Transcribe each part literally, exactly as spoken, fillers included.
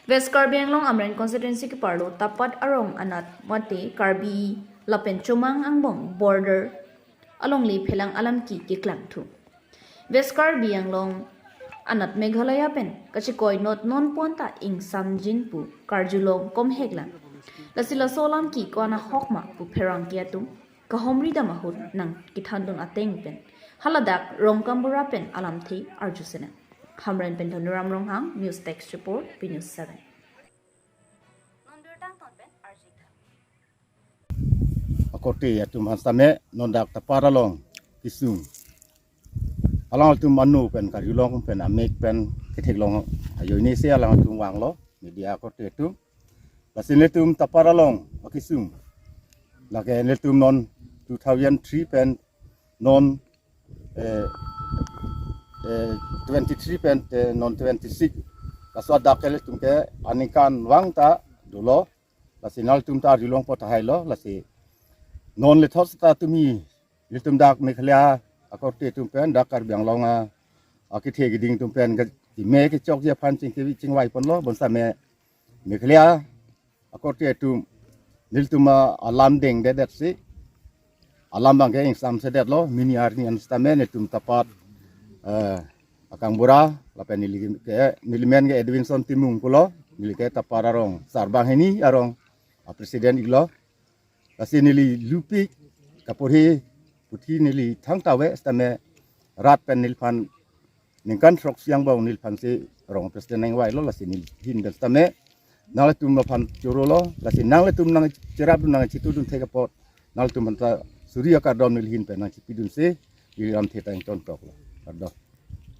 West Karbi Anglong Amreng constituency keparlo Tapat arong anat mate Karbi lapen Chomang angbong border alongle phelang alam ki keklangthu. West Karbi Anglong anat Meghalaya pen kachekoi not non puan ta ingsamjin pu karjulong komheklang. Lasi laso alam ki ko-an ahok ma pu pherangke atum kahomri dam ahut nangkethandun ateng pen haladak Rongkambura pen alamthe arjusenang. Hamren pen Dhoniram Ronghang, News Desk Report, B News seven. Non birta angton pen arjitha. Akorte atum aphan sitame non dak Tapat along kesung. Alangtum anu pen karjulong pen amek pen ketheklong ajoine si alangtum vanglo media akorte atum. Lasi nelitum Tapat along akesung. Lake nelitum non two thousand three pen non eh, eh, twenty-three pen te non twenty-six. Laso adak ke nelitum ke aningkanvang ta dolo. Lasi nangtum ta arjulong po tahai lo. Lasi non lethot ta tumi nelitum dak Meghalaya akorte atum pen dak Karbi Anglong a akethe keding atum pen ke keme kechokji aphan chingki chingvai ponlo bonsitame Meghalaya akorte atum nelitum alam dengdetdet si alam abang ke ingsamsedetlo. Mini arni an sitame nelitum Tapat eh, Rongkambura lapen neli ke nelimen ke Edwinson Timung pulo, neli ke Tapat arong sarbang hini arong a president iklo. Lasi neli lupik kaporhi puthi neli thangta ave sitame rat pen neliphan ningkan throksi angbong neliphan si rong president nangvailo. Lasi neli hin pen sitame nanglitum aphan chorolo. Lasi nanglitum nangcherapdun nangchitudun thek apot nanglitum aphan ta suri akardom neli hin pen nangchipidun si neli lamthe ta ington toklo. Kardom.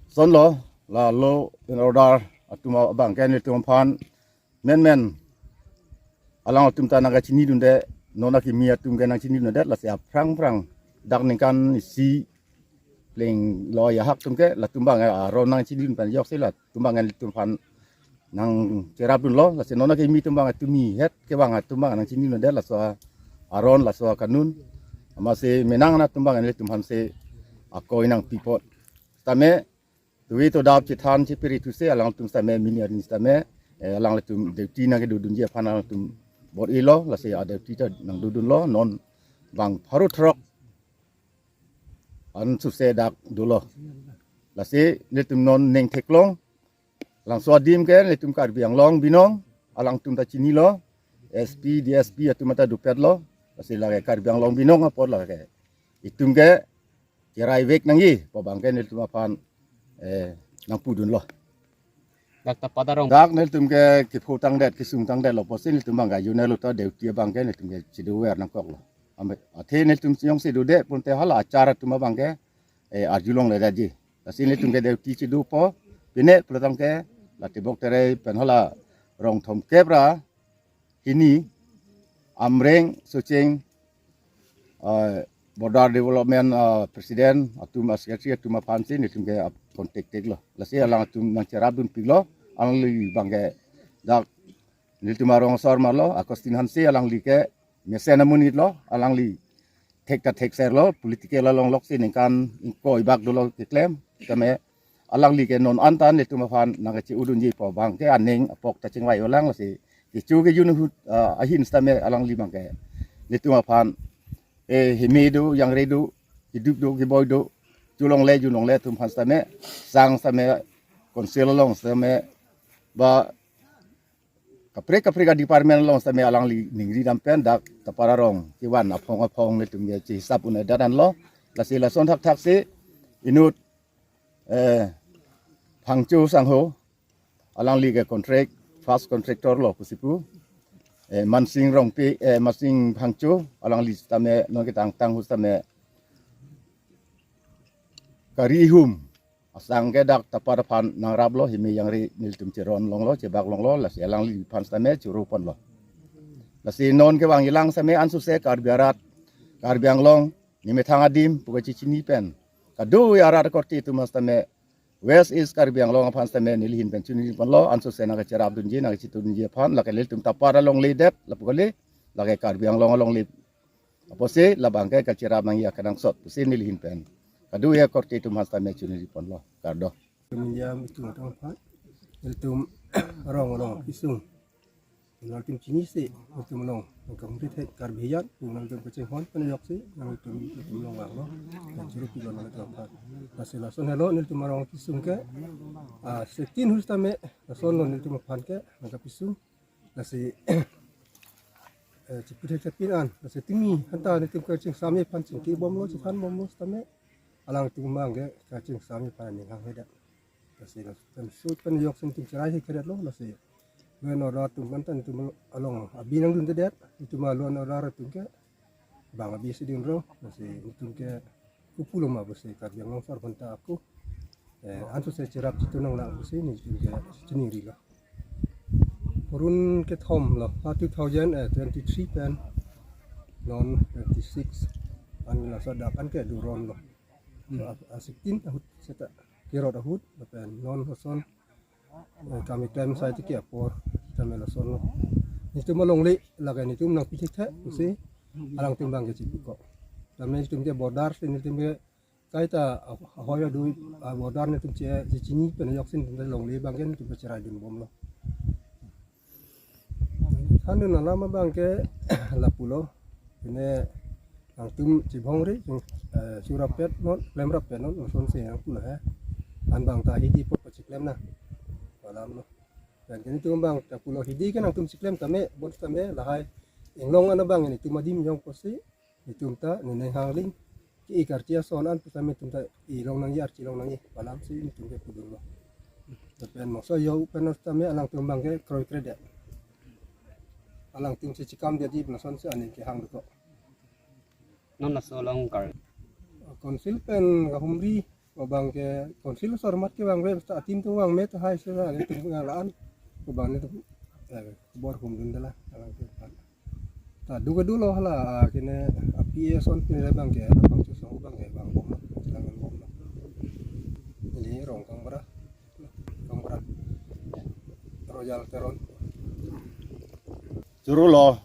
Sonlo la law and order atum abang ke nelitum aphan menmen alangtum ta nangkachinidunde, non akimi atum ke nangchinidunde, lasi aphrang phrang dak ningkan isi pleng lo ajahak atum ke latum abang aron nangchinidun pen joksi latum abang nelitum aphan nangcherapdunlo. Lasi non akimi atum abang tumi het kevang atum abang nangchinidunde, laso aron laso akanun. Amatsi menang atum abang nelitum aphan si akoi nangpi apot. Sitame tuvi to dap chethan chepiri thu si alangtum sitame mini arni sitame eh, alanglitum duty nangkedodunji aphan alangtum bor-ilo. Lasi a duty ta nangdodunlo, non bang pharo throk an suse dak dolo. Lasi nelitum non neng theklong. Labangso adim ke nelitum Karbi Anglong binong, alangtum ta chinilo, S P, D S P atum ta dopetlo. Lasi lake Karbi Anglong binong apot lake itum ke cherai vek nangji pu abang ke nelitum aphan eh, nangpudunlo. Dak Tapat arong. Dak nelitum ke kepho tangdet, kesung tangdetlo pusi nelitum abang ke ajunelo ta duty abang ke nelitum ke chedover nangkoklo. Ame athe nelitum jongsi dode pute hala achar atum abang ke eh, arjulongledet ji. Lasi nelitum ke duty chedopo, pine pulo tangte la Tebok Terai pen hala rong thomkep ra hini Amreng Socheng eh, Border Development eh, President atum, eh, Secretary atum aphan si nelitum ke ap- contact teklo. Lasi alangtum nangcherapdunpiklo, alangli abang ke dak nelitum arong asor marlo, Augustine Hanse, alangli ke mesen amonitlo, alangli thek ta thekserlo, political along loksi ningkan ingkoi bak dolo keklem, tame alangli ke non anta nelitum aphan nangkacheudunji pu abang ke aning apok ta chingvai-olang. Lasi kecho kejun ahut ah, ahin sitame alangli abang ke nelitum aphan eh, heme do, jangre do, keduk do, keboi do, cholongle junlongle atum aphan sitame, sang sitame, council along sitame, ba kaprek kaprek a-department along sitame alangli ningri dam pen dak Tapat arong kevan aphong aphong nelitum ke chehisap un-edet anlo. Lasi lason thakthak si inut eh, Phangcho sangho, alangli ke contract, first contractor lo pusi pu. Eh, Mansing Rongpi, eh, Mansing Phangcho, alangli sitame non ketangtang ahut sitame kari hum asang ke dak Tapat aphan nangraplo, heme jangre nelitum cheron longlo, chebak longlo, lasi alangliphan sitame choro ponlo. Lasi non kevang ilang sitame ansose Karbi arat, Karbi Anglong, nemethang adim pu kachechini pen kadokave arat akorte atum sitame West East Karbi Anglong aphan sitame neli hin pen chunri ponlo, ansose nangkacherapdunji, nangkachetudunji aphan, lake nelitum Tapat alongledet lapu kali, lake Karbi Anglong alongle apotsi labang ke kacherap nangji akenangsot pusi neli hin pen kadokave akorte atum aphan sitame chunri ponlo. Kardom. Tum jam itu tong pha. Tum arong along kesung. Nangtum chinisi, nangtum along, nangtum rit het Karbi Anglong, nangtum kachinghon pen ajoksi, nangtum nangtum along vanglo. Dan churu pilo nangtum aphan. Lasi lason helo nelitum arong kesung ke, ah, sixteen hus tame, lasonlo nelitum aphan ke, nangkap kesung. Lasi, eh, chiput het chapin an, lasi timi, anta nelitum kachingsam aphan chingki bomlo, chithan bomlo, tame, alangtum abang ke, kachingsam aphan aning hanghedet. Lasi lason sut pen ajoksi nelitum cherai si kredetlo, lasi. Law and order atum kan tan nelitum along abi nangdundedet, nelitum law and order atum ke bang abi si dunrong, lasi nelitum ke kopulo ma pusi Karbi Anglong Sarbanta ako. Eh, ansose cherap chitu nanglang pusi nelitum ke chiningrilo. Purun kethom lo, ha two thousand twenty-three pen non twenty-six an laso adak an ke duron lo. So, a, a sixteen ahut seta kerot ahut, lapen non lason, eh, kami klem sai tiki apor, kami lasonlo. Nelitum alongle, lake nelitum nangpi thekthe, pusi, alangtum abang ke chipuko. Tame nelitum ke border si nelitum ke kaita, ah, ahoi adui, ah, border nelitum che, che chini pen ajoksi nelitum alongle abang ke nelitum ke cherai dun bomlo. Thandun alam abang ke lapulo. Pine nangtum chibongri, eh, churapet non, klemrapet non, lasonsi nangpulo he. An abang ta hidi apot pachiklem nang. Alam lo. Dan ke nelitum abang ta pulo hidi ke nangtum chiklem tame, bon tame, lahai inglong an abang nelitum adim jong pusi, nelitum ta, neneng hangling, ke-ik archi ason an pusitame nelitum ta, ilong nangji, archi long nangji, alamsi nelitum ke pudunlo. Lapen mokso yo pen tame alangtum abang ke kroikredet. Alangtum si chikam dia di lasonsi aning kehang dokok. Non laso along kar. Council pen kahumri, abang ke council sormat ke abang ke, ta atim tum abang me tahai sera, nelitum ngalaan, abang nelitum, eh, bor humdun dela, alangtum. Ta du kedo lo hala, ah, kene, ah, P A ason pine abang ke, abang chusong abang ke, abang bomlo, chilang bomlo. Neli Rongkangbra, Kangbra, Royal Teron. Churu lo,